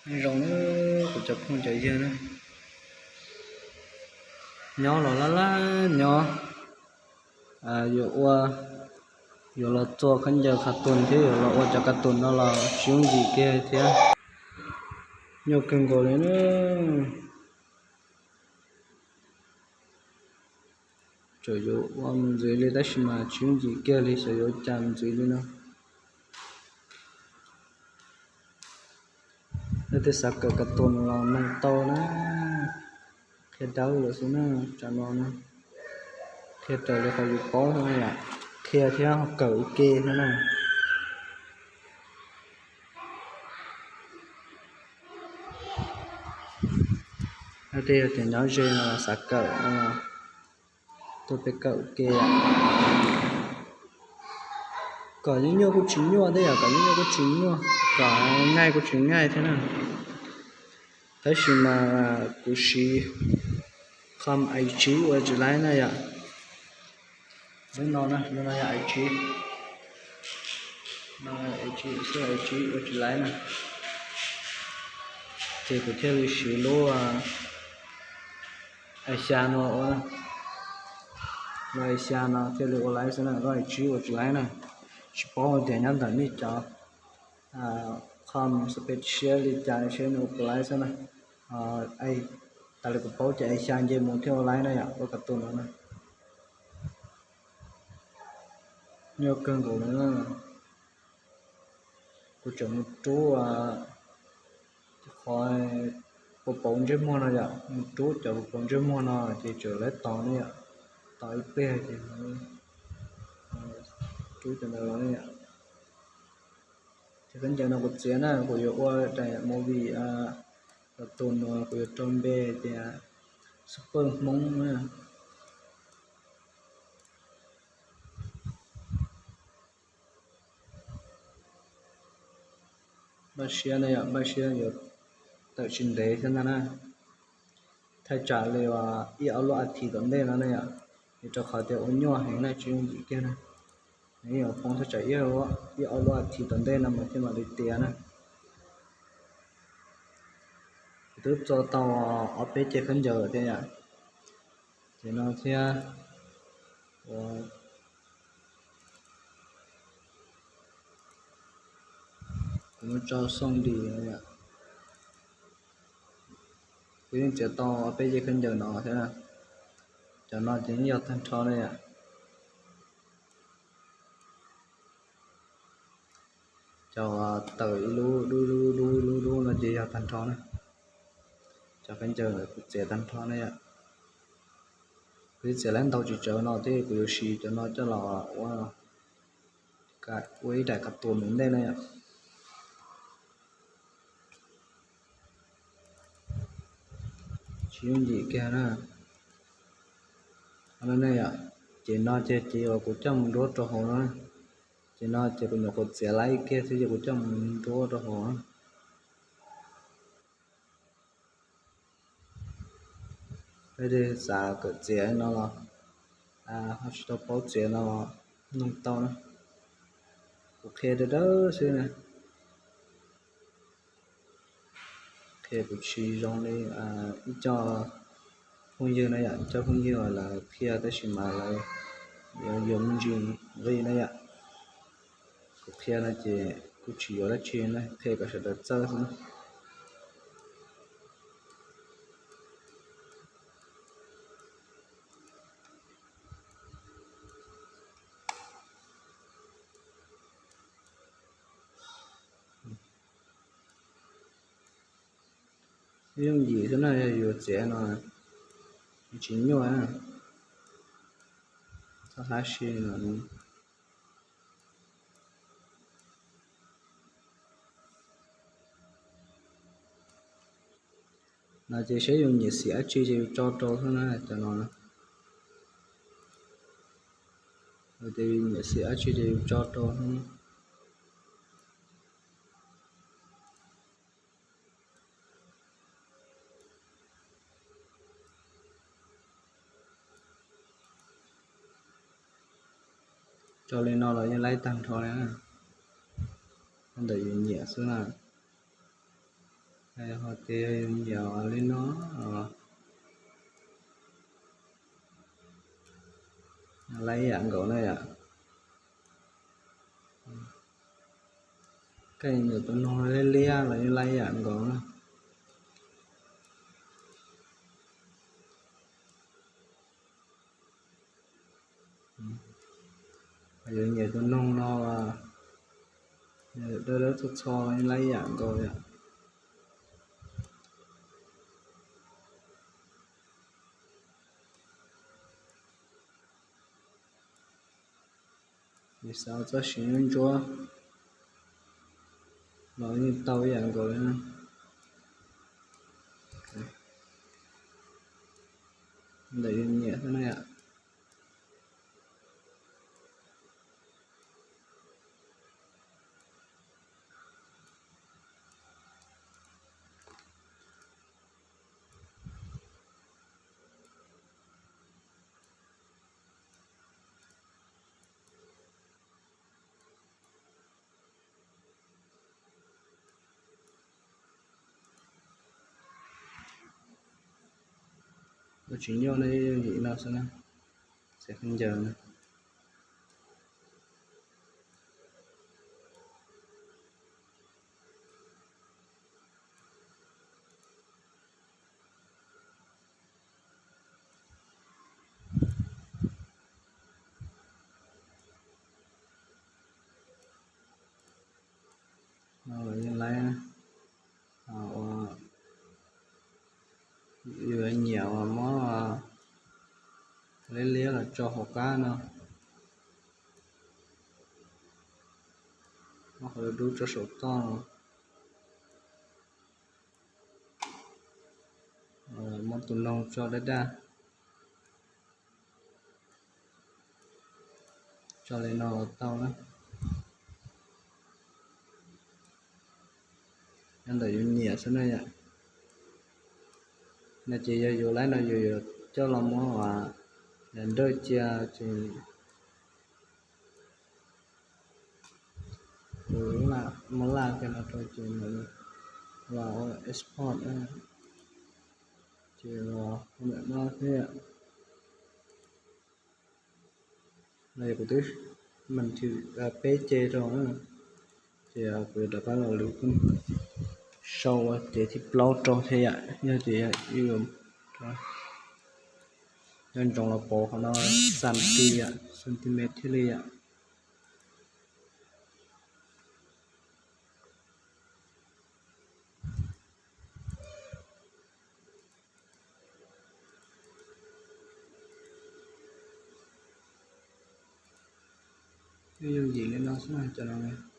Nyob zoo na, kuv cov phooj cov ywg na, nyob los laj laj nyob, yuav ua, yuav los txua khaub ncaws cartoon thiab yuav los ua cov cartoon no los tsis yooj yim kiag thiab, nyuaj kawg nkaus li na. Txawm yuav ua mus ntxiv li tab sis mas tsis yooj yim kiag li, xyov yuav ua cas mus ntxiv li no. Nej twb xav kawm cartoon los mloog tau na, qhia dawb lawm xwb na, tsam no na, qhia raws li qhov yus paub xwb na yom, qhia thiab kawm ua ke xwb na. Tej yog tias nyob ze no los xav kawm no, tuaj peb kawm ua ke. Kom nyuaj nyuaj kuj tsis nyuaj thiab yom, kom nyuaj nyuaj kuj tsis nyuaj, kom nyaij kuj tsis nyaij thiab na. Tab sis mas kuv siv com A tsib ua tsis laib na yom. Lub no na, lub no yog A tsib, no A tsib, xwb A tsib ua tsis laib na. Ces kuv thiaj li siv lub A xya no ua, lub A xya no thiaj li ua laib xwb na, lub A tsib ua tsis laib na. Tsis paub tias nyob ntawm nej cov com special li cas seb nws ua puas laib xwb na. Tas li kuv paub ces A xya nce mus thiaj ua laib na yom, ua cartoon no na. Nyuaj kawg nkaus li na. Kuv tseem mus rub qhov puas pauv ntsej muag no yom, mus rub cov puas pauv ntsej muag no ces tseem laib tos ne yom, tos ib pliag ces rub cov ntawd los ne yom. Ces khaub ncaws no kuv txiav na, kuv yuav ua daim movie cartoon no, kuv yuav rau npe tias Super Hmoob na. Npaj siab na yom, npaj siab yuav tawm tsis ntev thiab ntag na. Thaj tsam li ib ob lub as thiv tom ntej no na yom, vim rau qhov tias ua nyuaj heev na, tsis yooj yim kiag na. Nws yeej yuav poob thaj tsam ib ob lub as thiv tom ntej no mas thiaj mam li tiav na. Kuv twb txo tau ob peb ce khaub ncaws thiab yom, ces no thiab. Kuv muab tso xooj dim, kuv yeej txiav tau ob peb ce khaub ncaws no thiab. Cov no ces yeej yog tag nrho na yom. Cov tawm ib lub dub dub dub dub dub no ces yog tag nrho na. Cov khaub ncaws kuv txiav tag nrho na yom. Kuv txiav lawm ntau tsis tsawg no thiab kuv yuav siv cov no coj los ua, ua ib daim cartoon mus ntej na yom. Tsis yooj yim kiag na. Ces no ces ces uas kuv coj mus nruab rau hauv no, ces no ces kuv nyuam qhuav txiav laib kiag thiab ces kuv coj mus nruab rau hauv. Peb xav kawm txiav no los ho tsis tau paub txiav no los mloog tau na. Kuv qhia dawb dawb xwb na. Qhia kuv tsis zoo li ib co phooj ywg na yom, ib co phooj ywg uas lawv qhia tab sis mas lawv yuav me ntsis nqi na yom. Kuv qhia no ces kuj tsis yuav dab tsi na, qhia kom sawv daws txawj xwb na. Yooj yim xwb na, yog yus txiav no tsis nyuaj, txhob hab si no. No ces saib yus nyiam xim dab tsi ces yus tso rau xwb na, cov no. Ces yus nyiam xim dab tsi ces yus tso rau xwb. Tso li no los yeej laib tag nrho li na. Ntawm yus nyiam xwb na. Ho tias yus nyiam li no, laib ib yam nkaus na yom. Koj nyiam tus noog liab liab los yeej laib ib yam nkaus na. Yus nyiam tus noog no, dawb dawb txho txho yeej laib ib yam nkaus yom. Yus xav txoj siv ntsuab los yeej tau ib yam nkaus li na. Ntawm yus nyiam xwb na yom. Ua tsis nyuaj ne, yooj yim no xwb na, txiav khaub ncaws na. No los yeej laib, yus nyiam uas muab liab liab los tso hauv qab no, muab qhov dub dub tso saum toj no, muab tus noog tso daj daj. Tso li no los tau na. Nyob ntawm yus nyiam xwb na yom. No ces yog yus laib no yus yuav coj los muab nrawj cia ces muab laj kiag no rau ces los export ces los no thiab. No kuv twb peb ce rau, ces kuv yuav rov qab los lwv sau ua cev thib plaub rau thiab yom. Yog ces nco ntsoov los pauv qhov no, centi yom, centimeter thiaj li yom. Yooj yim li no xwb na cov no.